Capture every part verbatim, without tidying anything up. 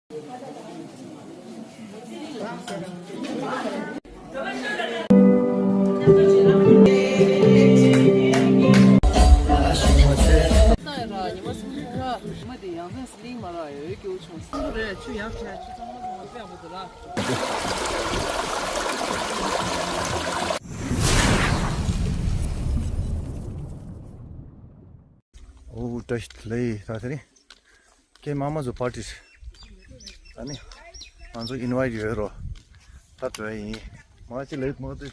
ཨོ་བཀྲ་ཤིས་བདེ་ལེགས། ད་དེ་རིང་ཁྱེད་མ་མ་བཟོ་པར་ཊི་ཨ་ནི་ང་ཚོ་ཨིན་ཝའི་ཊི་ཡོད་རོ། ད་འགྲོ་ཡ་ཡིན། མ་ཅི་ལེགས་མ་དེ་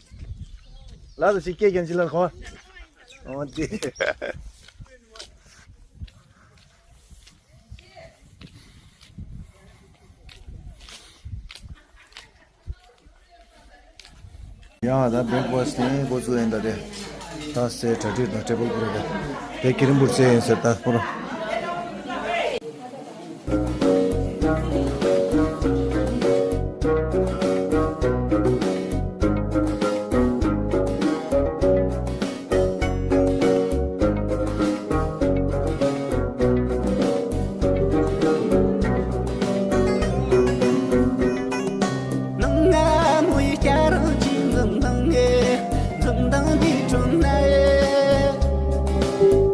ལ་དུ་ཞིག་སྐད་རྒྱན་ཅི་ལ་གོ། ཨོ་དེ། ཡ་ད་བྷེག་ཕ་སི་ཊི་ནི་འགོ་བཙུགས་ཡིན། ད་དེ་ད་སེ་གྲ་སྒྲིག་དང་ཊེ་བལ་པུ་ར་དེ་དེ་ཀི་རིམ་པུར་རྩེ་ཡིན་ཟེར། ད་པུ་ར། ནང་ང་མོའི་སྐྱ་རང་གཅིག་འཛུམ་མདངས་ངེ་འཛུམ་མདངས་འདི་དྲོད་ན།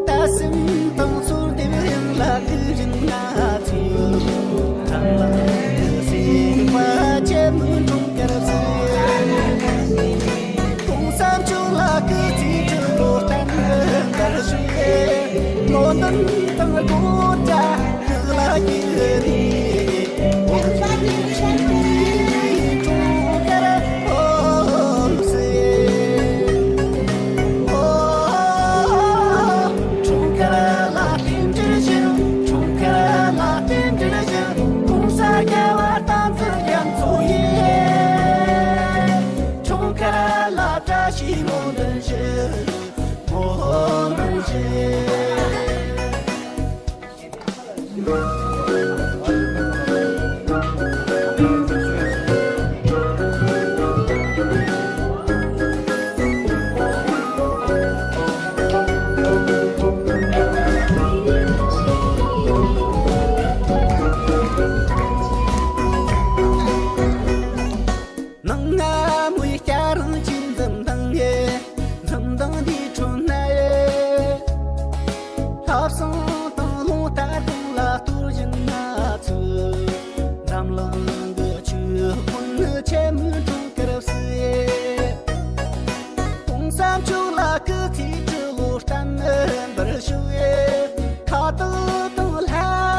ད་སེམས་དང་ཚོར་འདེབས་ཡིན་ལ་དུས་རིང་ང་ཚོས་ཐང་ལ་སེམས་པ་ཆེ་མོ་འཁྲུངས་སྐར་ཚེ། གོང་ས་མཆོག་ལ་སྐུ་ཚེ་ཁྲི་ལོ་བརྟན་པར་ཞུ། བསྔོ་འདུན་དང་དགོངས་བཅག་ངག་ལ་བསྐྱེད་ནས། འཁྲུངས་སྐར་ཨོ་སེ། འཁྲུངས་སྐར་ལ་རྟེན་འབྲེལ་ཞུ། འཁྲུངས་སྐར་ལ་རྟེན་འབྲེལ་ཞུ། གོང་ས་རྒྱལ་བ་བསྟན་འཛིན་རྒྱ་མཚོ་ཡི། འཁྲུངས་སྐར་ལ་བཀྲ་ཤིས་སྨོན་འདུན་ཞུ། སྨོན་འདུན་ཞུ། ནང་ང་མོའི་སྐྱ་རང་གཅིག་འཛུམ་མདངས་ངེ་འཛུམ་མདངས་འདི་དྲོད་ན། ལྷ་བསང་དང་རླུང་རྟ་དང་ལ་གཏོར་བཞིན་ན་ཚུལ། འཛམ་གླིང་གི་ཆོས་ཀུན་ནི་ཆེན་མོའི་འཁྲུངས་སྐར་བསུ། གོང་ས་མཆོག་ལ་སྐུ་ཚེ་ཁྲི་ལོ་བརྟན་པར་ཞུ། ཁ་བཏགས་དང་ལྷ་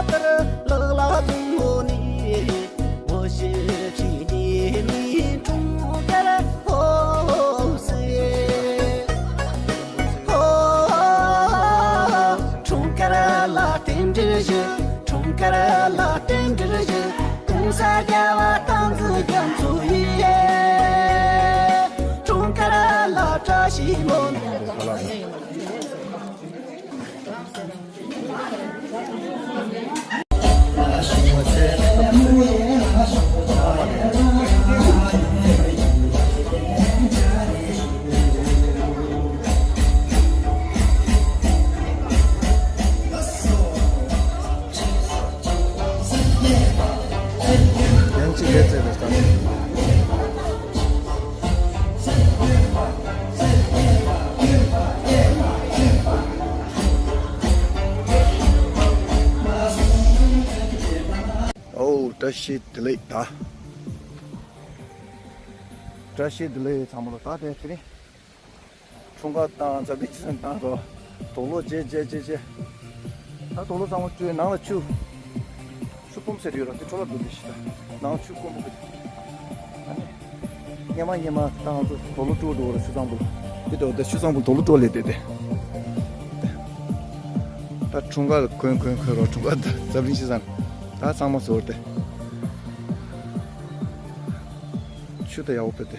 དར་ལག་ལ་བཟུང་ངོ་ནས། བོད་གཞིས་བྱེས་གཉིས་ནས་འཁྲུངས་སྐར་ཧོ་སེ། ཧོ། འཁྲུངས་སྐར་ལ་རྟེན་འབྲེལ་ཞུ། འཁྲུངས་སྐར་ལ་རྟེན་འབྲེལ་ཞུ། གོང་ས་རྒྱལ་བ་བསྟན་འཛིན་རྒྱ་མཚོ་ཡི། འཁྲུངས་སྐར་ལ་བཀྲ་ཤིས་སྨོན། ཡང་གཅིག་ལས་བཙལ་བའི་སྟངས། ཨོ་བཀྲ་ཤིས་བདེ་ལེགས། ད་བཀྲ་ཤིས་བདེ་ལེགས་ཚང་མ་ལ། ད་དེ་དེ་རིང་འཁྲུངས་སྐར་བཏང་། འཛམ་གླིང་སྤྱི་བསང་བཏང་རོགས། དུག་ལོག་བརྗེ་བརྗེ་བརྗེ་བརྗེ། ད་དུག་ལོག་ཚང་མ་བཀྲུས། ནང་ལ་ཆུ། ཆུ་སྦོམ་ཟེར་ཡོད་ར། དེ་འཕྲོ་བརླག་འགྲོ་འདི་ཤི་ད། ནང་ཆུ་དཀོན་པོ་གི། ཨ་ནི། སྔོན་མ་སྔོན་མ་ད་ང་ཚོ་དུག་ལོག་བཀྲུ་འགྲོ་བ་ར། ཆུ་གཙང་པོ་ལ། དེ་འདྲ་བ་ད་ཆུ་གཙང་པོ་དུག་ལོག་བཀྲུ་ལས་བསྡད་དེ། ད་འཁྲུངས་སྐར་ལ་གོན་གོན་གོན་རོགས། འཁྲུངས་སྐར་ད་འཛམ་གླིང་སྤྱི་བསང་ད་ཚང་མ་ཟོར་ཏེ། ཆུ་ད་ཡག་པོ་བབས་ཏེ།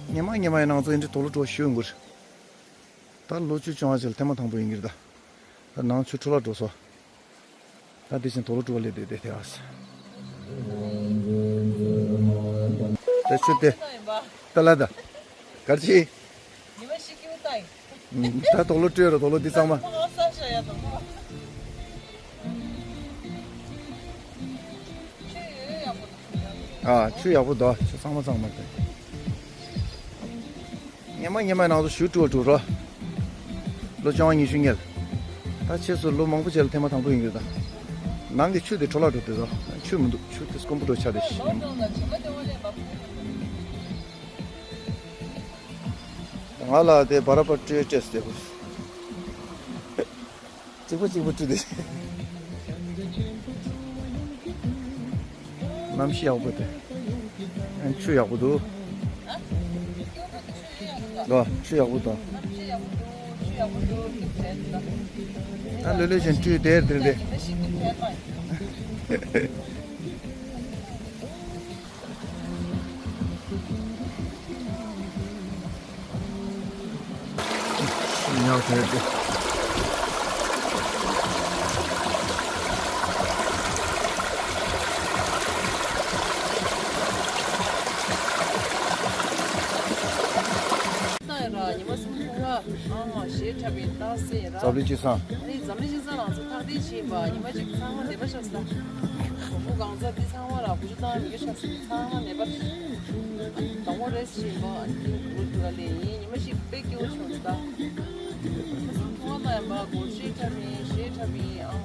སྔོན་མ་སྔོན་མ་ཡིན་ན་ང་ཚོ་འདི་འདྲའི་དུག་ལོག་བཀྲུ་བ་ཞུ་ཡོང་གི་རེད། ད་ལོ་བཅུ་བཅོ་ལྔ་ཅིག་ལ་ཐེངས་མ་དང་པོ་ཡིན་གྱི་རེད་ད། ད་ནང་ཆུ་འཕྲོ་བརླག་འགྲོ་སོང་། ད་དེ་བཞིན་དུག་ལོག་བཀྲུ་བ་ལས་བསྡད་དེ་དེ་ཨ་སི། ད་ཆུ་དེ། ད་ལ་ད། གར་ཅི། ཉི་མ་ཤི་ཀིའུ་ཏའི། ད་དུག་ལོག་བཀྲུས་ར། དུག་ལོག་འདི་ཚང་མ། ཨོ་ས་ཤ་ཡ་དང་། ཨ། ཆུ་ཡག་པོ་འདུག་ཆུ་ཚང་མ་ཚང་མ་དེ། ཉི་མ་ཉི་མ་ནང་དུ་ཞུ་དཀྲུག་དཀྲུག་རོ། ལོ་བཅོ་ལྔ་ཉི་ཤུ་ཉལ། ད་ཕྱིས་སུ་ལོ་མང་པོ་བྱས་ལ་ཐེངས་མ་དང་པོ་ཡིན་གྱི་ད། ནང་གི་ཆུ་དེ་འཕྲོ་བརླག་འགྲོ་དུས་ད། ཆུ་མི་འདུག་ཆུ་དེ་དཀོན་པོ་འགྲོ་ཆགས་དེ་ཤི། ང་ལ་དེ་བར་པར་སྤྲོད་སྤྲད་སྟེ། གཅིག་པ་གཅིག་པ་བཀྲུས་ཏེ། གནམ་གཤིས་ཡག་པོ་དེ། ཨ། ཆུ་ཡག་པོ་འདུག་ལོ། ཆུ་ཡག་པོ་འདུག་ཨ། ལོས་ལོས་བཞིན་བཀྲུས་དེར་དེར་དེ། ཉག་ཐལ་ཏེ། ཉི་མ་གསུམ་ཐུང་བ། ཨ་མ་ཞེ་དྲག་པའི་རྟགས་གསལ་ར། འཛམ་གླིང་སྤྱི་བསང་། ཨ་ནི་འཛམ་གླིང་སྤྱི་བསང་ལ་ཚོ་ཐག་འདི་ཕྱིན་པ་ཉི་མ་གཅིག་ཚང་མ་ནད་པ་ཤོར་སོང་། གོང་བུ་གང་ཚ་འདི་ཚང་མ་ལ་གུ་ཅུ་བཏང་མི་དགོས་ཤག་ཟེར། ཚང་མ་ནད་པ། དང་པོ་རེས་ཕྱིན་པ་ཨ་ནི་གུ་རུ་ཐུགས་ལ་ལེན་ཡིན། ཉི་མ་ཞིག་དཔེ་སྐྱིད་པོ་བྱུང་སོང་ད། ཐུང་བ་ལ་ཡང་མ་གོ་ཤེས་ཁྲ་མིན་ཤེས་ཁྲ་མིན་ཨ་མ་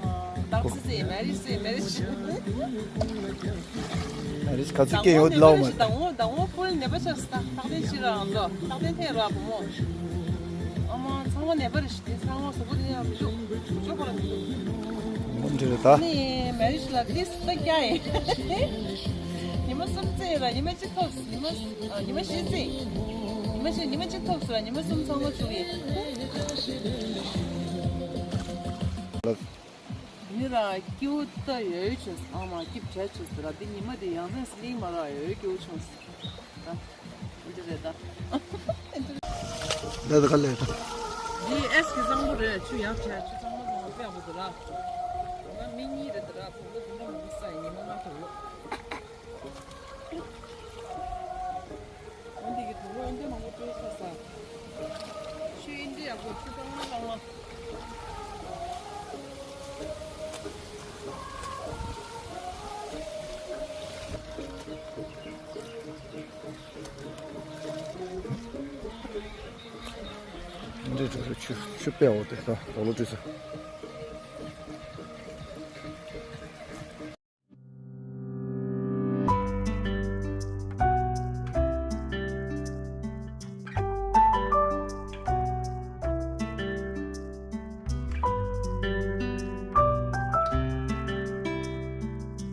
ཏག་སི་སི་མེ་རི་སི་མེ་རི་སི། ཨ་རིས་ག་ཚོད་སྐྱེ་ཡོད་ལའོ་མ། དང་པོ་དང་པོ་ཕུལ་ནད་པ་ཆགས་སོང་ད། ཐག་འཐེན་ཕྱིར་རང་ཚོ་ཐག་འཐེན་འཐེན་ར་བུ་མོ། ཨ་མ་ཚང་མ་ནད་པ་རེད་ཤི། དེ་ཚང་མ་གཟུགས་པོ་དེ་ཡང་མི་འཇུག་མི་འཇུག་ཁོ་ར་མི་འཇུག་མུ་འདྲི་རེད་ད། ནི་མེ་རི་ཤི་ལ་ཏིས་ད་རྒྱ་ཡིན། ཉི་མ་གསུམ་ཙམ་ཡིན་ར་ཉི་མ་གཅིག་ཐོབ་ཉི་མ་ཨ་ཉི་མ་བཞི་ཙམ། ཉི་མ་བཞི་ཉི་མ་གཅིག་ཐོབ་སོང་ར་ཉི་མ་གསུམ་ཚང་མ་བཅུག་ཡིན། ལ། འདི་ནི་ར་སྐྱིད་པོ་ད་ཡོད་ཡོད་བྱས་ཨ་མ་སྐྱིད་བྱས་བྱས་ར། འདི་ཉི་མ་དེ་ཡང་སེམས་སླེང་མ་ར་ཡོད་ཡོད་སྐྱིད་པོ་བྱུང་སོང་། ད་འདི་རེད་ད། ད་ད་ག་ལས་ད། འདི་ཨེས་ཀྱི་བཟང་པོ་རེད། ཆུ་ཡག་བྱས་ཆུ་ཚང་མ་ཚང་མ་དཔེ་ཡག་པོ་འདུག་ར། ང་མི་གཉིས་རེད་ད་ར། བོང་བུ་དེ་འདྲ་མང་པོ་ཟ་ཡིན་ཉི་མ་ལྔ་དུ་ལོ། འོན་ཏེ་གི་དུག་ལོག་འདི་མང་པོ་སྤྲོད་ས་ས། ཆུ་འདི་ཡག་པོ་ཆུ་གཙང་མ་གཙང་མ། འདི་འགྲོ་རུ་ཆུ་ཆུ་དཔེ་འོ་དེ་ད་དུག་ལོག་སྤྲོད་ས།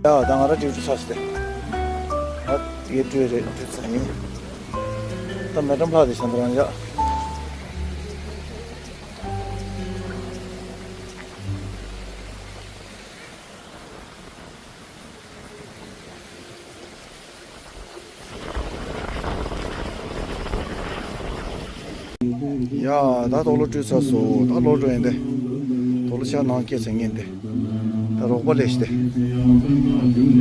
ཡ་ད་ང་ར་ཏིའུ་ཏི་ཚ་སི་ཏེ། ཨ་ཡེ་ཏུའི་རེད་ཏུ་ཚ་ཡིན། ད་མེ་ཏམ་ཕ་དེ་ཤན་ཏ་རང་ཡ། ཡ་ད་དོག་ལོ་བཀྲུས་ཚར་སོང་། ད་ལོག་འགྲོ་ཡིན་ཏེ། དོག་ལོ་ཆ་ནང་སྐྱེས་ཚེ་ངན་ཏེ། ད་རོགས་པ་ལས་ཤི་ཏེ།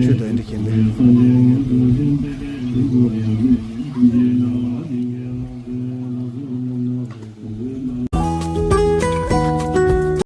ཆུ་དོན་འདི་ཁྱེར་ཏེ།